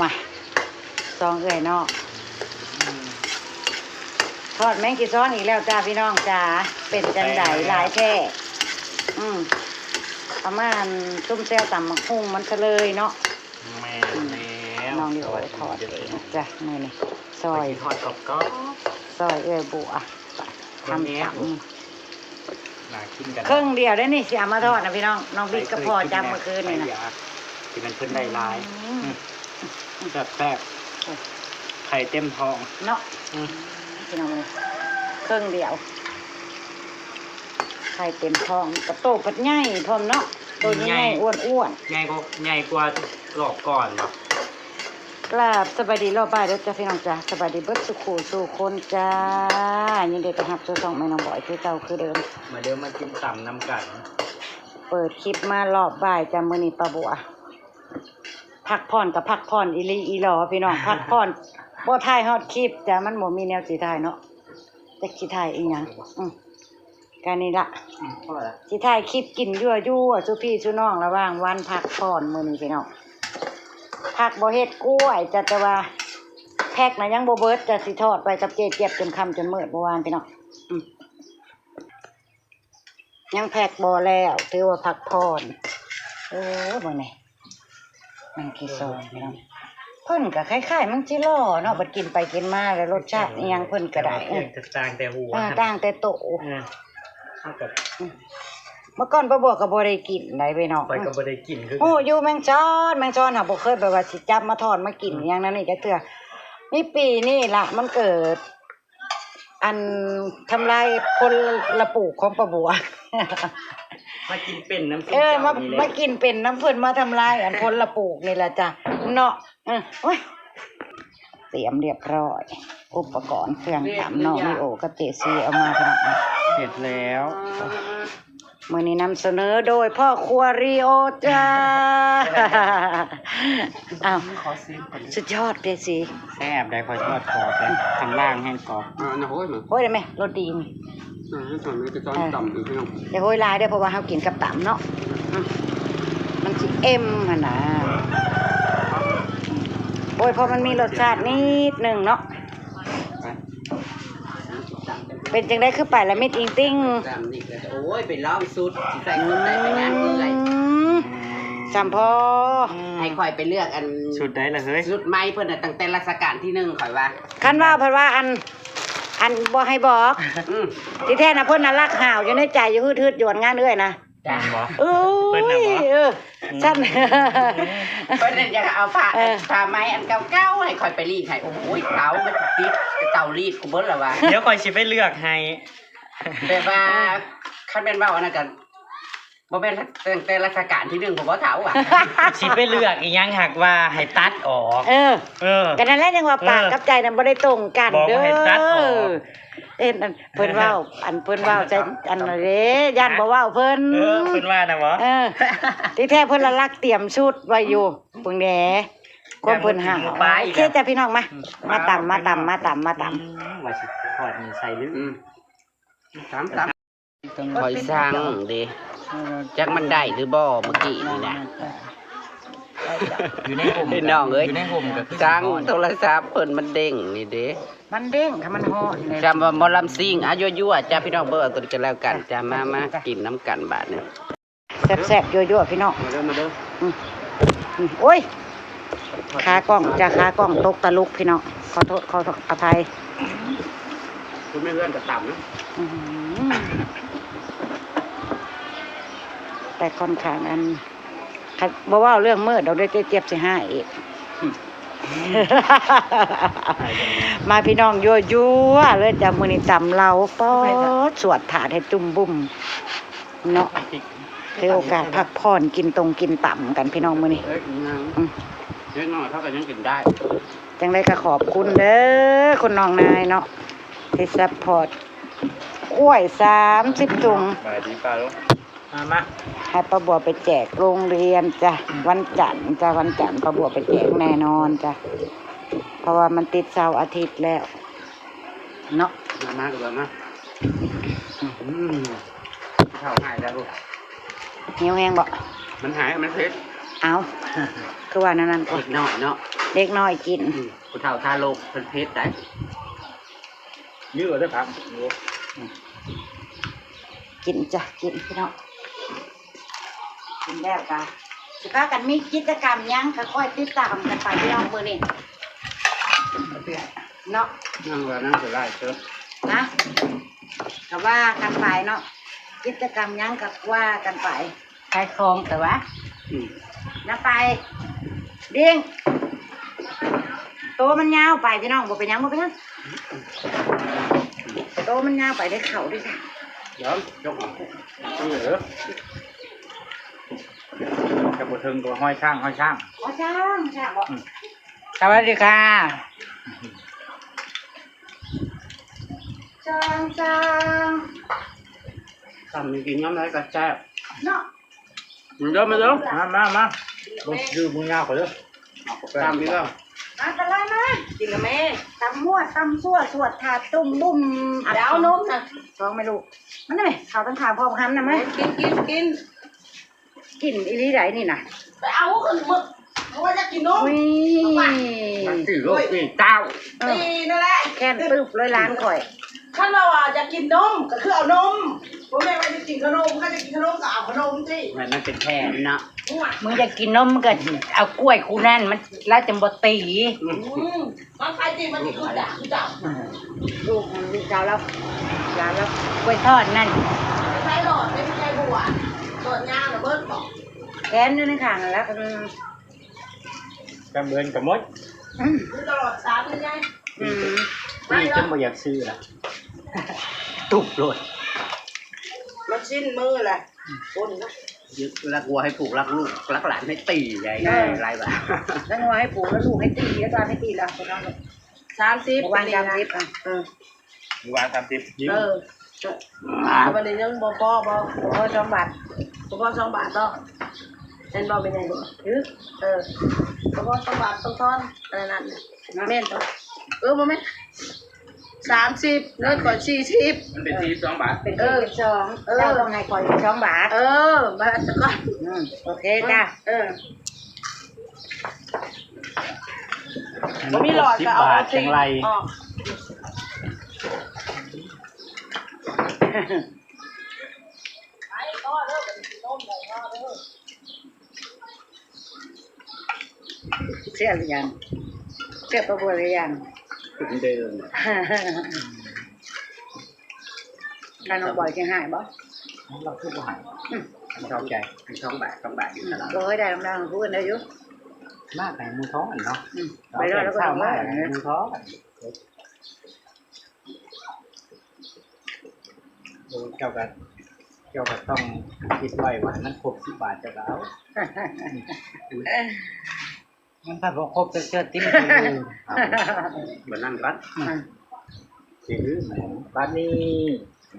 ມາ ສອງເອື້ອຍນ້ອງ ອືມ ທອດແມງຈີຊອນອີກແລ້ວຈ້າ ພີ່ນ້ອງຈ້າ. ເປັນຈັ່ງໃດ ຫຼາຍແທ້? ອືມ ປະມານ ຊຸມແຊວຕຳໝາກຫຸ່ງມັນຊະເລີຍເນາະ. ແມ່ນແລ້ວ ນ້ອງລິໂອທອດເອງຈ້າ ມື້ນີ້ ຊອຍ ຂ້ອຍຊິທອດກອບໆ ຊອຍເອື້ອຍບົວ ທຳຕຳ ໜ້າກິນກັນ ເຄິ່ງດຽວເດ້ນີ້ ຊິເອົາມາທອດນະພີ່ນ້ອງ. ນ້ອງບິດກັບພໍ່ຈັບມື້ຄືນນີ້ນະ ຊິແມ່ນເພິ່ນໄດ້ຫຼາຍ. ອືມ ແຊບໆ ໂອ້ ໄຂ່ເຕັມທ້ອງເນາະ. ອືມ ພີ່ນ້ອງເອີຍ ເຄິ່ງດຽວ ໄຂ່ເຕັມທ້ອງ ກະໂຕພັດໃຫຍ່ພ້ອມເນາະ. ໂຕໃຫຍ່ໆ ອ້ວນໆ ໃຫຍ່ກວ່າ ໃຫຍ່ກວ່າລອບກ່ອນເນາະ. ກາບສະບາຍດີລອບບ່າຍເດີຈ້າ ພີ່ນ້ອງຈ້າ. ສະບາຍດີເບິດສູ່ຄູ່ສູ່ຄົນຈ້າ. ຍິນດີຕ້ອນຮັບສູ່ຊ່ອງແມ່ນ້ອງບອຍຄືເກົ່າຄືເດີມ. ມາເດີ ມາກິນຕຳນຳກັນ. ເປີດຄລິບມາລອບບ່າຍຈ້າ ມື້ນີ້ປ້າບົວ ພັກຜ່ອນກະພັກຜ່ອນອີ່ຫຼີອີ່ຫຼໍ ພີ່ນ້ອງ. ພັກຜ່ອນ ບໍ່ຖ່າຍຮອດຄລິບຈ້າ ມັນບໍ່ມີແນວຊິຖ່າຍເນາະ. ຈັກຊິຖ່າຍອີ່ຫຍັງ ອືມ ກະນີ້ລະ ອືມ ຊິຖ່າຍຄລິບກິນຍົວໆ ສູ່ພີ່ສູ່ນ້ອງ ລະຫວ່າງວັນພັກຜ່ອນມື້ນີ້ພີ່ນ້ອງ. ຜັກບໍ່ເຮັດກ້ວຍຈ້າ ແຕ່ວ່າແພັກນະຍັງບໍ່ເບິດ ຈະຊິທອດໄວ້ກັບເຈເຈັບຈົນຄ່ຳຈົນມືດມື້ວານພີ່ນ້ອງ. ອືມ ຍັງແພັກບໍ່ແລ້ວ ຖືວ່າພັກຜ່ອນ. ໂອ້ ເບິ່ງແດ່ ແມງຈີຊອນພີ່ນ້ອງ. ເພິ່ນກະຄ້າຍໆມັນຊິຫຼໍ່ເນາະ ບັດກິນໄປກິນມາແລ້ວລົດຊາດອີ່ຫຍັງເພິ່ນກະໄດ້ ຕ່າງແຕ່ຫົວ ເອີ ຕ່າງແຕ່ໂຕ. ເອີ ເຮົາກະ ອືມ ເມື່ອກ່ອນປ້າບົວກະບໍ່ໄດ້ກິນໄດ໋ພີ່ນ້ອງ. ຂ້ອຍກະບໍ່ໄດ້ກິນຄືກັນ. ຮູ້ຢູ່ແມງຊອນ ແມງຊອນຫາບໍ່ເຄີຍແບບວ່າຊິຈັບມາທອດມາກິນ ອືມ ອີ່ຫຍັງແນວນີ້ຈັກເທື່ອ. ມີປີນີ້ລະມັນເກີດ ອັນທຳລາຍຜົນລະປູກຂອງປ້າບົວ ມາກິນເປັນນຳ ເອີ ມາກິນເປັນນຳເພິ່ນ ມາທຳລາຍອັນຜົນລະປູກນີ້ລະຈ້າເນາະ. ເອີ ໂອ້ຍ ຕຽມລຽບຮ້ອຍ ອຸປະກອນເຄື່ອງຕຳ ນ້ອງລີໂອກັບເຈຊີເອົາມາພີ່ນ້ອງ. ເຮັດແລ້ວ. ມື້ນີ້ນຳສະເໜີໂດຍພໍ່ຄົວລີໂອຈ້າ. ອ້າວ ຂໍຊີມກ່ອນ ສຸດຍອດເດຊີ. ແຊບໄດ໋ ຂ້ອຍທອດກອບເດ ຂ້າງລ່າງແຮງກອບ. ເອີ ນະ ໂອ້ຍ ໂອ້ຍ ໄດ້ໄໝ? ໂລຕີນ ອືມ ສ່ວນນີ້ຈະຕ້ອງ ເອີ ຕຳອີກພີ່ນ້ອງ. ຢ່າໂຮຍຫຼາຍເດີ ເພາະວ່າເຮົາກິນກັບຕຳເນາະ. ອືມ ມັນຊິເອັມຫັ້ນນະ. ໂອ້ຍ ເພາະມັນມີລົດຊາດນິດໜຶ່ງເນາະ. ເປັນຈັ່ງໃດຄືໄປລະມິດອິງຕິງ? ໂອ້ຍ ໄປລອງຊຸດ ຊິໃສ່ຊຸດໃດໄປງານເອື້ອຍ. ອືມ ຊ່ຳພໍ ໃຫ້ຂ້ອຍໄປເລືອກອັນ ຊຸດໃດລະເຮີ້ຍ? ຊຸດໃໝ່ເພິ່ນນະ ຕັ້ງແຕ່ລາຊະການທີໜຶ່ງ ຂ້ອຍວ່າ. ຄັນວ່າເພິ່ນວ່າອັນ ອັນບໍ່ໃຫ້ບອກ ອືມ ທີ່ແທ້ນະເພິ່ນນະລັກຫ້າວຢູ່ໃນໃຈ ຢູ່ຮຶດໆ ຢູ່ງານເອື້ອຍນະ. ຈ້າ ແມ່ນບໍ່? ໂອ້ຍ ເພິ່ນນະບໍ່? ເອີ ຊັ້ນ ເພິ່ນຢາກເອົາຜ້າ ເອີ ຜ້າໄໝອັນເກົ່າໆ ໃຫ້ຂ້ອຍໄປລີດໃຫ້. ໂອ້ຍ ເຕົາມັນຕິດເຕົາລີດກູເບິດລະວ່າ. ດຽວຂ້ອຍຊິໄປເລືອກໃຫ້. ແບບວ່າ ເອີ ຄັນແມ່ນເວົ້າອັນນັ້ນກະ ບໍ່ແມ່ນຕັ້ງແຕ່ລາຊະການທີໜຶ່ງພຸ້ນບໍ່ ເຖົ້າຫວາ? ຊິໄປເລືອກອີ່ຫຍັງ ຫາກວ່າໃຫ້ຕັດອອກ. ເອີ ເອີ ກະນັ້ນແຫຼະ ຍັງວ່າປາກ ເອີ ກັບໃຈນັ້ນບໍ່ໄດ້ຕົງກັນເດີ. ບອກວ່າໃຫ້ຕັດອອກ ເຫັນອັນເພິ່ນເວົ້າ ອັນເພິ່ນເວົ້າໃສ່ອັນນັ້ນເດ້ ຢ້ານບໍ່ເວົ້າເພິ່ນ. ເອີ ເພິ່ນວ່ານະບໍ່? ເອີ ທີ່ແທ້ເພິ່ນລະລັກຕຽມຊຸດໄວ້ຢູ່. ເບິ່ງແດ່ ຄວາມເພິ່ນຫາ. ໂອເຄຈ້າພີ່ນ້ອງ ມາ ມາຕຳ ມາຕຳ ມາຕຳ ມາຕຳ. ອືມ ວ່າຊິທອດນີ້ໃສ່ຫຼື ອືມ ຕຳ ຕຳ. ຂ້ອຍສັ່ງເດ້ ຈັກມັນໄດ້ຫຼືບໍ່ມື້ກີ້ນີ້ນະ. ຢູ່ໃນຮົ່ມ ພີ່ນ້ອງເອີຍ ຢູ່ໃນຮົ່ມກະຄືຊິຮ້ອນ. ສັ່ງໂທລະສັບເພິ່ນມັນເດ້ງນີ້ເດ້ ມັນເດ້ງ ຖ້າມັນຮ້ອນນີ້. ຈຳວ່າໝໍລຳຊິງ ອ່ະ ຍົວໆ ຈ້າພີ່ນ້ອງ ເບິ່ງເອົາຕົວນີ້ກະແລ້ວກັນຈ້າ. ມາ ມາກິນນຳກັນບາດນີ້ ແຊບໆ ຍົວໆ ພີ່ນ້ອງ. ມາເດີ ມາເດີ. ອືມ ອືມ ໂອ້ຍ ຂາກ້ອງ ຈາຂາກ້ອງຕົກຕະຫຼຸກ ພີ່ນ້ອງ ຂໍໂທດ ຂໍອະໄພ. ຄົນມີເຮືອນກະຕຳນະ. ອືມ ແຕ່ຂ້ອນຂ້າງອັນ ຄັນບໍ່ເວົ້າເລື່ອງມືດດອກເດີ ເຈເຈັບຊິຮ້າຍອີກ. ມາພີ່ນ້ອງ ຍົວໆ ເລີຍຈ້າ. ມື້ນີ້ຕຳເລົາ ປອດ ສວດຖາດໃຫ້ຕຸ້ມບຸ້ມເນາະ. ຖືໂອກາດພັກຜ່ອນ ກິນຕົງກິນຕຳກັນພີ່ນ້ອງມື້ນີ້. ເອີ ອືມ ເດັກນ້ອຍເຂົາກະຍັງກິນໄດ້. ຈັ່ງໃດກະຂອບຄຸນເດີ ຄຸນນ້ອງນາຍເນາະ ທີ່ຊັບພອດກ້ວຍສາມສິບຖົງ. ສະບາຍດີປ້າລຸງ. ມາ ມາ ໃຫ້ປ້າບົວໄປແຈກໂຮງຮຽນຈ້າ ອືມ ວັນຈັນຈ້າ ວັນຈັນປ້າບົວໄປແຈກແນ່ນອນຈ້າ ເພາະວ່າມັນຕິດເສົາອາທິດແລ້ວເນາະ. ມາ ມາ ມາ ອືມ ເຂົ້າຫາຍແລ້ວລູກ. ຫິວແຮງບໍ່? ມັນຫາຍ ມັນເຜັດ. ເອົ້າ ຄືວ່າແນວນັ້ນ ເດັກນ້ອຍເນາະ. ເດັກນ້ອຍກິນ ອືມ ຜູ້ເຖົ້າທາລົກເພິ່ນເຜັດໄດ໋. ເຍອະເດີຜັກ ໂອ້ ອືມ ກິນຈ້ະ ກິນພີ່ນ້ອງ. ກິນແລ້ວກະຊິພາກັນມີກິດຈະກຳຫຍັງ ກະຄອຍຕິດຕາມກັນໄປພີ່ນ້ອງມື້ນີ້ເນາະ. ນາງວ່ານາງຊິໄລຟ໌ສົດ ນະ ກະວ່າກັນໄປເນາະ ກິດຈະກຳຫຍັງກະວ່າກັນໄປ ຂາຍຂອງແຕ່ວ່າ ອືມ ນຳໄປ ດິງ ໂຕມັນຍາວໄປພີ່ນ້ອງ ບໍ່ເປັນຫຍັງ ບໍ່ເປັນຫຍັງ ໂຕມັນຍາວໄປໄດ້ເຂົ້າເດ້ຈ້ະ. ດຽວ ຍົກອອກ ເອີ ຈະບໍ່ເຖິງກະຮອຍຊ້າງ ຮອຍຊ້າງ ຮອຍຊ້າງ ຊ້າງບໍ? ອືມ ສະຫວັດດີຄ່ະ ຊ້າງ ຊ້າງ ຕຳນີ້ກິນຍາມໃດກະແຊບເນາະ. ມາເດີ ມາເດີ ມາ ມາ ມາ ບໍ່ຈື່ ບໍ່ຍາວກວ່າເດີ ຕຳອີກແລ້ວ ມາ ຕະຫຼອຍມາ ກິນນະແມ່ ຕຳມົ້ວ ຕຳຊົ່ວ ຊວດຖາດ ຕຸ້ມບຸ້ມ ດຽວເອົານົມນະ ສອງແມ່ລູກ ມານະແມ່ ເຂົ້າທາງຂ້າງພໍ່ບັກຫຳນະແມ່ ກິນ ກິນ ກິນ ກິນອີ່ຫຼີໃດນີ້ນະ ໄປເອົາຂຶ້ນໝົດ ເພາະວ່າຢາກກິນນົມ ອຸ້ຍ ມາຕີລູກຕີເຕົ້າ ເອີ ຕີນັ້ນແຫຼະ ແຄ້ນຕຶບເລີຍຫຼານຂ້ອຍ ຄັນວ່າ ວ່າຢາກກິນນົມ ກະຄືເອົານົມ ບໍ່ແມ່ນວ່າຢາກກິນຂະໜົມ ຄັນຢາກກິນຂະໜົມກະເອົາຂະໜົມຕິ ແມ່ນ ມັນເປັນແຜນເນາະ ມຶງຢາກກິນນົມ ມຶງກະເອົາກ້ວຍຄູ່ນັ້ນ ມັນ ລາວຈັ່ງບໍ່ຕີ ອືມ ມັນໃຜຕິ ມັນຊິຄືດາຄືເຈົ້າ ອືມ ລູກ ລູກສາວລາວ ຫຼານລາວ ກ້ວຍທອດນັ້ນ ໃຊ້ຫຼອດ ໄດ້ໃຊ້ບົວ ຫຼອດຍາວນະເບິດບໍ ແຂນຢູ່ໃນຂ້າງນັ້ນລະ ອືມ ກຳເງິນກະໝົດ ອືມ ຢູ່ຕະຫຼອດສາມນີ້ໄງ ອືມ ນີ້ຈົນບໍ່ຢາກຊື້ລະ ຕຸບໂລດ ມັນຊິ້ນມືລະ ຄົນນະ ລັກງົວໃຫ້ຜູກ ລັກລູກ ລັກຫຼານໃຫ້ຕີ ໃຫຍ່ ເອີ ຫຼາຍບາດ ລັກງົວໃຫ້ຜູກ ລັກລູກໃຫ້ຕີ ລັກຫຼານໃຫ້ຕີລະ ສາມສິບ ເມື່ອວານສາມສິບ ເອີ ເມື່ອວານສາມສິບ ເອີ ແຕ່ບັດນີ້ຍັງບໍ່ພໍບໍ ບໍ່ພໍສອງບາດ ບໍ່ພໍສອງບາດບໍ ແມ່ນບໍ່ ແມ່ນຫຍັງບໍ່ ຖື ເອີ ບໍ່ພໍສອງບາດ ຕ້ອງທອນ ອັນນັ້ນ ແມ່ນບໍ່ ເອີ ບໍ່ແມ່ນ ສາມສິບ ເງິນຂ້ອຍສີ່ສິບ ມັນເປັນສີ່ສິບສອງບາດ ເປັນ ເອີ ສີ່ສິບສອງ ເອີ ເຈົ້າຕ້ອງໃຫ້ຂ້ອຍສອງບາດ ເອີ ບາດສະກ່ອນ ອືມ ໂອເຄຈ້ະ ເອີ ບໍ່ມີຫຼອດກະເອົາອອກ ຈັງໄລ ອອກ ເຊື່ອຫຼືຍັງ? ເຊື່ອປະບົວຫຼືຍັງ? ເດີມ ຖ້ານ້ອງບອຍຊິໃຫ້ບໍ່? ລາວຄືບໍ່ໃຫ້? ອືມ ເຂົ້າໃຈ ສອງບາດ ສອງບາດຢູ່ຕະຫຼອດ ບໍ່ໃຫ້ໄດ້ນຳຜູ້ອື່ນໄດ້ຢູ່ ມາກໃຫ້ໝູ່ທ້ອງເນາະ ອືມ ເອົາແຕ່ເຊົ້າມາໃຫ້ໝູ່ທ້ອງ ໂອ້ ເຈົ້າກະ ເຈົ້າກະຕ້ອງຄິດໄວ້ວ່າໃຫ້ມັນຄົບສິບບາດ ເຈົ້າກະເອົາ ມັນພັດບໍ່ຄົບຈັກເທື່ອຕິ ບໍ່ນັ້ນບັດ ອືມ ຊິລືມ ບັດນີ້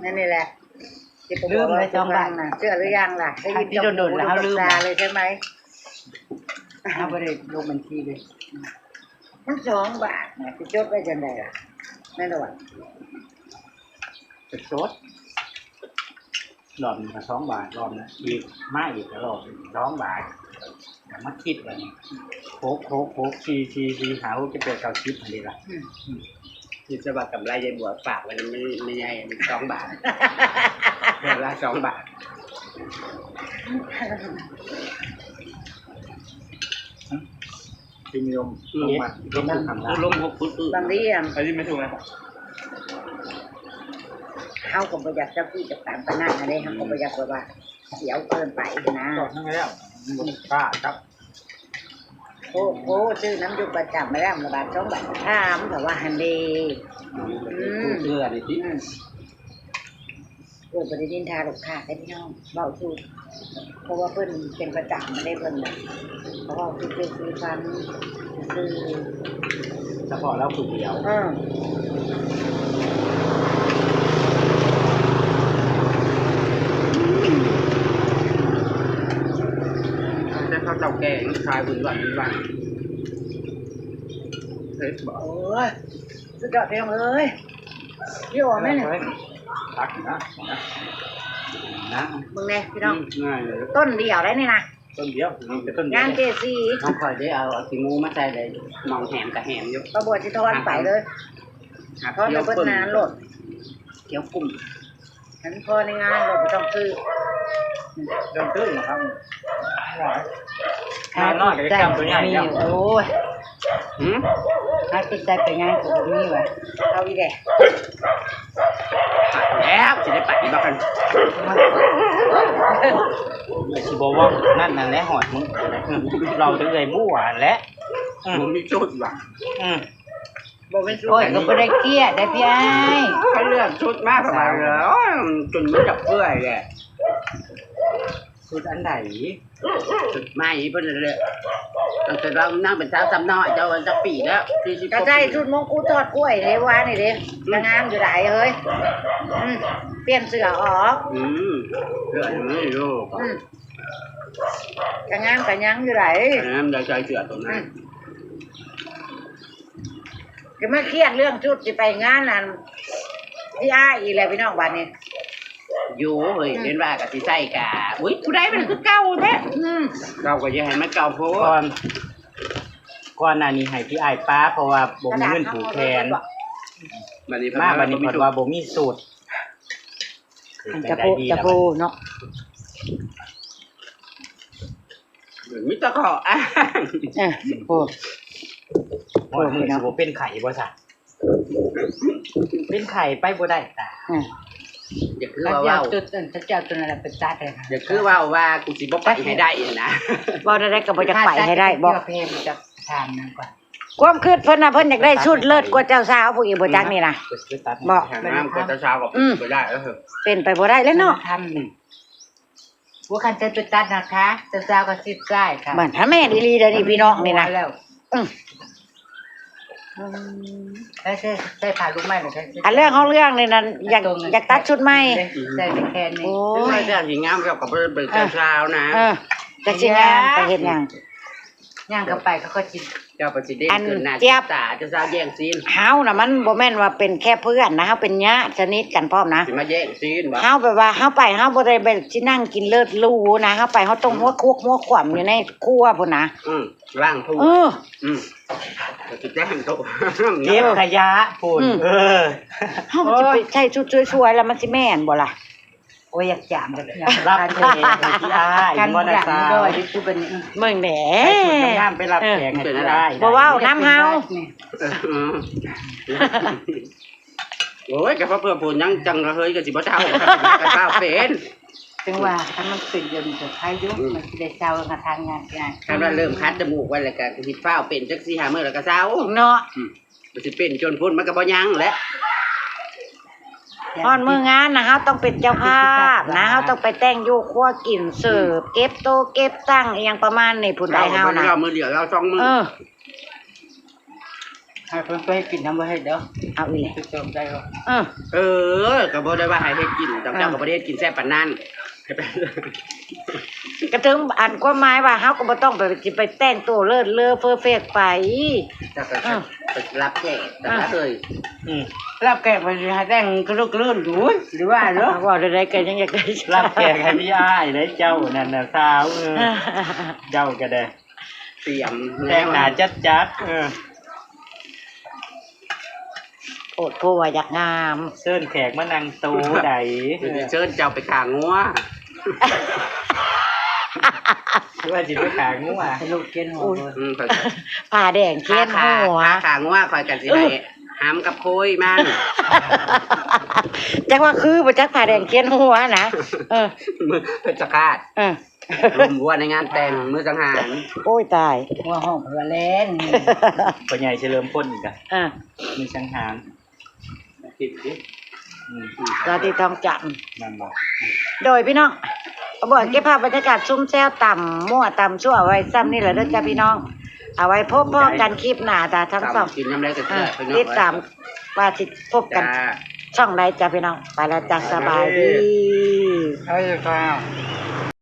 ນັ້ນນີ້ແຫຼະ ລືມແລ້ວສອງບາດນະ ເຊື່ອຫຼືຍັງລະ? ໄດ້ຍິນ ທີ່ໂດນໆແລ້ວເຮົາລືມ ເລີຍໃຊ່ໄໝ? ເຮົາບໍ່ໄດ້ລົງບັນຊີເລີຍ ມັນສອງບາດນະ ຊິຈົດໄວ້ຈັ່ງໃດລະ? ແມ່ນລະວະ ໄປຈົດ ລອບນີ້ກະສອງບາດ ລອບນັ້ນອີກ ມາອີກກະລອບສອງບາດ ກະມາຄິດບາດນີ້ ຫົກ ຫົກ ຫົກ ສີ່ ສີ່ ສີ່ ຫ້າ ຫົກ ເຈັດ ແປດ ເກົ້າ ສິບ ຫັ້ນເດລະ ອືມ ອືມ ຄິດຊະວ່າກຳໄລຍາຍບົວຝາກໄວ້ນຳແມ່ໃຫຍ່ສອງບາດ ເທື່ອລະສອງບາດ ກິນລົມ ລົມ ລົມຫົກ ບາງທີ ອັນນີ້ແມ່ນຖືກໄໝ? ເຮົາກະບໍ່ຢາກຈັບຈີ້ຈັບຕາງປານນັ້ນຫັ້ນເດ ເຮົາກະບໍ່ຢາກແບບວ່າສຽວເກີນໄປຫັ້ນນະ ບອກທັງແລ້ວ ບໍ່ກ້າຈັບ ໂອ້ ໂອ້ ຊື້ນຳຢູ່ປະຈຳແລ້ວ ລະບາດສອງບາດ ຖາມກະວ່າຫັ້ນເດ ອືມ ເທື່ອນີ້ຕິ ອືມ ເອີ ບໍ່ໄດ້ນິນທາລູກຄ້າເດ້ພີ່ນ້ອງ ເວົ້າສູ່ ເພາະວ່າເພິ່ນເປັນປະຈຳເດ້ ເພິ່ນນະ ເວົ້າສູ່ເຈົ້າສູ່ຟັງຊື່ ສະເພາະລາວຜູ້ດຽວ ເອີ ແຕ່ເຂົາເຈົ້າແກ່ງຂາຍວຸ້ນວາຍວຸ້ນວາຍ ເຮັດບໍ່ ໂອ້ຍ ສຸດຍອດພີ່ນ້ອງເອີຍ ຢູ່ບໍ່ແມ່ນ ຕັກນະ ນະ ເບິ່ງແດ່ພີ່ນ້ອງ ອືມ ຕົ້ນດຽວໄດ໋ນີ້ນະ ຕົ້ນດຽວ ເອົາແຕ່ຕົ້ນດຽວ ງານເຈສີ່ ນ້ອງຂ້ອຍໄດ້ເອົາ ເອົາຂີ້ໝູມາໃສ່ໄດ້ ໝ່ອງແຫມກະແຫມຢູ່ ປາບົວຊິຖອນໄປເລີຍ ຖອນໄປເບິດນາໂລດ ຂຽວກຸ້ມ ຄັນພໍໃນງານໂລດ ບໍ່ຕ້ອງຊື້ ບໍ່ຕ້ອງຊື້ນະຄັບ ໜານ້ອຍກໍຈະກຳຕົວໃຫຍ່ແລ້ວ ໂອ້ຍ ຫືມ ຫາຕິດໃຈໄປງານກໍບໍ່ມີວ່າ ເອົາອີກແລ້ວ ແລ້ວຊິໄດ້ໄປບໍ່ກັນ ກໍຊິບໍ່ເວົ້ານັ້ນນັ້ນແຫຼະ ຮອດມື້ ເວົ້າແຕ່ເອື້ອຍບົວຫັ້ນແຫຼະ ອືມ ບໍ່ມີຊຸດວ່າ ອືມ ບໍ່ມີຊຸດ ໂອ້ຍ ກໍບໍ່ໄດ້ກຽດໄດ໋ພີ່ອ້າຍ ຄັນເລື່ອງຊຸດມາກໍໄປເລີຍ ໂອ້ຍ ຈົນມັນຈະເປື່ອຍແຫຼະ ຊຸດອັນໃດ? ໃໝ່ເພິ່ນນັ້ນແຫຼະ ຕັ້ງແຕ່ລາວນາງເປັນສາວຊ້ຳນ້ອຍ ເຈົ້າຈັກປີແລ້ວ? ສີ່ສິບ ກໍໃສ່ຊຸດມົງກຸດທອດກ້ວຍເດ້ ວານນີ້ເດ້ ອືມ ກໍງາມຢູ່ໃດເຮີ້ຍ ອືມ ປ່ຽນເສື້ອອອກ ອືມ ເສື້ອຍັງມີຢູ່ ອືມ ກໍງາມກໍຍັງຢູ່ໃດ ກໍງາມໄດ້ໃສ່ເສື້ອຕົວນັ້ນ ອືມ ກໍມາຄຽດເລື່ອງຊຸດ ຊິໄປງານອັນ ພີ່ອ້າຍອີກແລ້ວພີ່ນ້ອງ ບາດນີ້ ຢູ່ເຮີ້ຍ ອືມ ເຫັນວ່າກໍຊິໃສ່ກະ ອຸ້ຍ ຜູ້ໃດມັນຄືເກົ່າແທ້ ອືມ ເກົ່າກໍຢ່າໃຫ້ມັນເກົ່າໂພດ ກ່ອນ ກ່ອນໜ້ານີ້ໃຫ້ພີ່ອ້າຍປາ ເພາະວ່າບໍ່ມີເງິນຜູກແຂນ ບາດນີ້ ມາບາດນີ້ເພິ່ນວ່າບໍ່ມີຊຸດ ຈະໂພ ຈະໂພເນາະ ມີແຕ່ຂໍ້ອ້າງ ເອີ ໂພ ໂພ ໂພ ຊິບໍ່ເປັນໄຂ້ບໍ່ຊະ? ເປັນໄຂ້ໄປບໍ່ໄດ້ຕາ ອືມ ຢ່າຄືວ່າເວົ້າ ເຈົ້າ ເຈົ້າຕົວນັ້ນແຫຼະໄປຕັດໃຫ້ ຢ່າຄືເວົ້າວ່າກູຊິບໍ່ໄປໃຫ້ໄດ້ຫັ້ນນະ ເວົ້າແນວໃດກໍບໍ່ຢາກໄປໃຫ້ໄດ້ ບໍ່ ຄວາມຄິດເພິ່ນນະ ເພິ່ນຢາກໄດ້ຊຸດເລີດກວ່າເຈົ້າສາວຜູ້ອີກບໍ່ຈັກນີ້ນະ ບໍ່ ງາມກວ່າເຈົ້າສາວກໍ ອືມ ເປັນໄປບໍ່ໄດ້ ເປັນໄປບໍ່ໄດ້ແລ້ວເນາະ ອືມ ບໍ່ຄັນເຈົ້າໄປຕັດນະຄະ ເຈົ້າສາວກໍຊິດຊ້າຍຄ່ະ ມັນຖ້າແມ່ນອີ່ຫຼີເດີນີ້ພີ່ນ້ອງນີ້ນະ ອືມ ອືມ ໃສ່ ໃສ່ຜ້າລູກໄມ້ ອັນເລື່ອງຂອງເລື່ອງນີ້ນັ້ນ ຢາກ ຢາກຕັດຊຸດໃໝ່ ໃສ່ແຂນນີ້ ໂອ້ຍ ເຈົ້າຊິງາມ ເຈົ້າກໍບໍ່ໄດ້ເປັນເຈົ້າສາວນະ ເອີ ຈັກຊິງາມໄປເຮັດຫຍັງ ຍ່າງເຂົ້າໄປເຂົາກໍຊິ ເຈົ້າກໍຊິເດັ່ນຂຶ້ນໜ້າຕາ ເຈົ້າສາວແຍ່ງຊີນ ເຮົານະມັນບໍ່ແມ່ນວ່າເປັນແຄ່ເພື່ອນນະ ເຮົາເປັນຍາດສະໜິດກັນພ້ອມນະ ຊິມາແຍ່ງຊີນບໍ່ ເຮົາແບບວ່າເຮົາໄປ ເຮົາບໍ່ໄດ້ແບບຊິນັ່ງກິນເລີດຫຼູນະ ເຮົາໄປເຮົາຕ້ອງຫົວຄວັກຫົວຂວ້ຳຢູ່ໃນຄົວພຸ້ນນະ ອືມ ລ້າງຖ້ວຍ ເອີ ອືມ ກໍຊິແຈ້ງໂຕ ເກັບຂະຫຍະພຸ້ນ ອືມ ເອີ ເຮົາຊິໄປໃສ່ຊຸດສວຍໆ ແລ້ວມັນຊິແມ່ນບໍ່ລະ? ໂອ້ຍ ຢາກຈາມແບບ ຮັບແຂກໃຫ້ພີ່ອ້າຍ ກັນ ບໍ່ນະສາວ ເບິ່ງແດ່ ໃສ່ຊຸດງາມໄປຮັບແຂກໃຫ້ພີ່ອ້າຍ ບໍ່ເວົ້ານຳເຮົາ ເອີ ໂອ້ຍ ກໍເພື່ອຜູ້ຍັງຈັງລະເຮີຍ ກໍຊິບໍ່ເຖົ້າ ກໍເຝົ້າເປັນ ຈັ່ງວ່າ ຄັນມັນເປັນດຽວນີ້ກໍໄຄຢູ່ ອືມ ມັນຊິໄດ້ເຊົາ ກໍທາງງານ ຄັນວ່າເລີ່ມຂັດຈະມູກໄວ້ແລ້ວ ກໍຊິຟ້າວເປັນຈັກສີ່ຫ້າມື້ແລ້ວກໍເຊົາເນາະ ອືມ ມັນຊິເປັນຈົນພຸ້ນ ມັນກໍບໍ່ຍັງແຫຼະ ຮອດມື້ງານນະ ເຮົາຕ້ອງເປັນເຈົ້າພາບນະ ເຮົາຕ້ອງໄປແຕ່ງຢູ່ຄົວກິນ ເສີບ ເກັບໂຕະເກັບຕັ່ງ ອີ່ຫຍັງປະມານນີ້ພຸ້ນໃດ ເຮົານະ ມື້ດຽວລາວສອງມື້ ເອີ ໃຫ້ເພິ່ນໄປເຮັດກິນນຳ ບໍ່ເຮັດດອກ ເອົາອີກແລ້ວ ໄປເຕີມໄດ້ບໍ່ ເອີ ເອີ ກໍບໍ່ໄດ້ວ່າໃຫ້ເຮັດກິນ ເຈົ້າກໍບໍ່ໄດ້ເຮັດກິນແຊບປານນັ້ນ ກະເຖິງອັນຄວາມໝາຍວ່າເຮົາກໍບໍ່ຕ້ອງໄປ ຊິໄປແຕ່ງໂຕເລີດເລີເຟີເຟັກໄປ ເຈົ້າກໍ ເອີ ໄປຮັບແຂກ ເອີ ເອີຍ ອືມ ຮັບແຂກໄປໃຫ້ແຕ່ງກະລຸກກະລຸນ ໂອ້ຍ ຫຼືວ່າເນາະ ເວົ້າໃດໆກໍຍັງຢາກໄດ້ ຮັບແຂກໃຫ້ພີ່ອ້າຍໄດ໋ເຈົ້ານັ້ນນະສາວ ເອີ ເຈົ້າກໍໄດ້ ຕຽມແຕ່ງໜ້າຈັດໆ ເອີ ໂອດໂພວ່າຢາກງາມ ເຊີນແຂກມານັ່ງໂຕໃດ ເອີ ເຊີນເຈົ້າໄປຂ້າງົວ ຄືວ່າຊິໄປຂ້າງົວ ສະຫຼຸບກຽນຫົວ ອືມ ຜ້າແດງກຽນຫົວ ຂ້າງົວຂ້ອຍກໍຊິໄດ້ຫຳກັບໂຄຍມັນ ຈັກວ່າຄືບໍ່ຈັກ ຜ້າແດງກຽນຫົວນະ ເອີ ເພັດຊະຄາດ ເອີ ລົມຫົວໃນງານແຕ່ງ ມື້ສັງຫານ ໂອ້ຍຕາຍ ຫົວຫ້ອງເພິ່ນວ່າແລ່ນ ພໍ່ໃຫຍ່ເສລີມພົນອີກກະ ອ່າ ມື້ສັງຫານ ອືມ ລາຕີທອງຈຳ ແມ່ນບໍ່ ໂດຍພີ່ນ້ອງ ບໍ່ເກັບພາບບັນຍາກາດຊຸມແຊວຕຳມົ້ວຕຳຊົ່ວໄວ້ຊ່ຳນີ້ລະເດີຈ້າພີ່ນ້ອງ ເອົາໄວ້ພົບພໍ້ກັນຄລິບໜ້າ ທາງຊ່ອງ ຕິດຕາມວ່າຊິພົບກັນຊ່ອງໃດຈ້າພີ່ນ້ອງ ໄປລະຈ້າ ສະບາຍດີ ເອີ ຈ້າ.